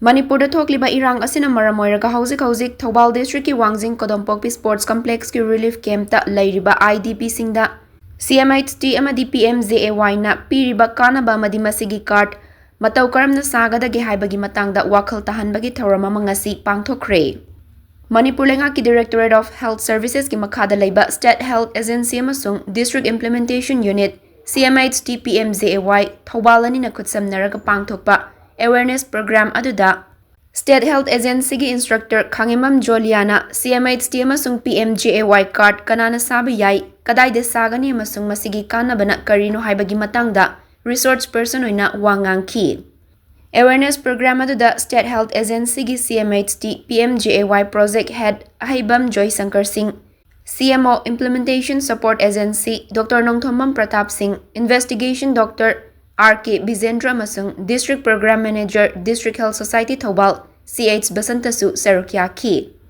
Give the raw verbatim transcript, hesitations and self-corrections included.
ꯃꯅꯤꯄꯨꯔꯗ ꯊꯣꯛꯂꯤꯕ ꯏꯔꯥꯡ ꯑꯁꯤꯅ ꯃꯔꯝ ꯑꯣꯏꯔꯒ ꯍꯧꯖꯤꯛ ꯍꯧꯖꯤꯛ ꯊꯧꯕꯥꯜ ꯗꯤꯁꯇ꯭ꯔꯤꯛꯀꯤ ꯋꯥꯡꯖꯤꯡ ꯀꯣꯗꯣꯝꯄꯣꯛꯄꯤ ꯁ꯭ꯄꯣꯔꯠꯁ ꯀꯝꯄ꯭ꯂꯦꯛꯁꯀꯤ ꯔꯤꯂꯤꯐ ꯀꯦꯝꯞꯇ ꯂꯩꯔꯤꯕ IDPꯁꯤꯡꯗ CMHT ꯑꯃꯗꯤ PMJAYꯅ ꯄꯤꯔꯤꯕ ꯀꯥꯟꯅꯕ ꯑꯃꯗꯤ ꯃꯁꯤꯒꯤ ꯀꯥꯔꯗ ꯃꯇꯧ ꯀꯔꯝꯅ ꯁꯥꯒꯗꯒꯦ ꯍꯥꯏꯕꯒꯤ ꯃꯇꯥꯡꯗ ꯋꯥꯈꯜ ꯇꯥꯍꯟꯕꯒꯤ ꯊꯧꯔꯝ ꯑꯃ ꯉꯁꯤ ꯄꯥꯡꯊꯣꯛꯈ꯭ꯔꯦ꯫ ꯃꯅꯤꯄꯨꯔ ꯂꯩꯉꯥꯛꯀꯤ Directorate of Health Servicesꯀꯤ ꯃꯈꯥꯗ ꯂꯩꯕ State Health Agency ꯑꯃꯁꯨꯡ District Implementation Unit, CMHT PMJAY, Thoubal ꯑꯅꯤꯅ ꯈꯨꯠꯁꯝꯅꯔꯒ ꯄꯥꯡꯊꯣꯛꯄ awareness program ꯑꯗꯨꯗ State Health Agencyꯒꯤ Instructor ꯈꯥꯉꯦꯝꯕꯝ ꯖꯣꯂꯤꯌꯥꯅ CMHT ꯑꯃꯁꯨꯡ PMJAY ꯀꯥꯔꯗ ꯀꯅꯥꯅ ꯁꯥꯕ ꯌꯥꯏ, ꯀꯗꯥꯏꯗ ꯁꯥꯒꯅꯤ ꯑꯃꯁꯨꯡ ꯃꯁꯤꯒꯤ ꯀꯥꯟꯅꯕꯅ ꯀꯔꯤꯅꯣ ꯍꯥꯏꯕꯒꯤ ꯃꯇꯥꯡꯗ resource person ꯑꯣꯏꯅ ꯋꯥ ꯉꯥꯡꯈꯤ꯫ Awareness program ꯑꯗꯨꯗ State Health Agencyꯒꯤ CMHT PMJAY Project Head ꯑꯍꯩꯕꯝ ꯖꯣꯏꯁꯪꯀꯔ ꯁꯤꯡ, CMO Implementation Support Agency Doctor Nongthombam Pratap ꯁꯤꯡ, Investigation Doctor R K ꯕꯤꯖꯦꯟꯗ꯭ꯔ ꯑꯃꯁꯨꯡ District Program Manager, District Health Society Thoubal, C H ꯕꯁꯟꯇꯁꯨ ꯁꯔꯨꯛ ꯌꯥꯈꯤ꯫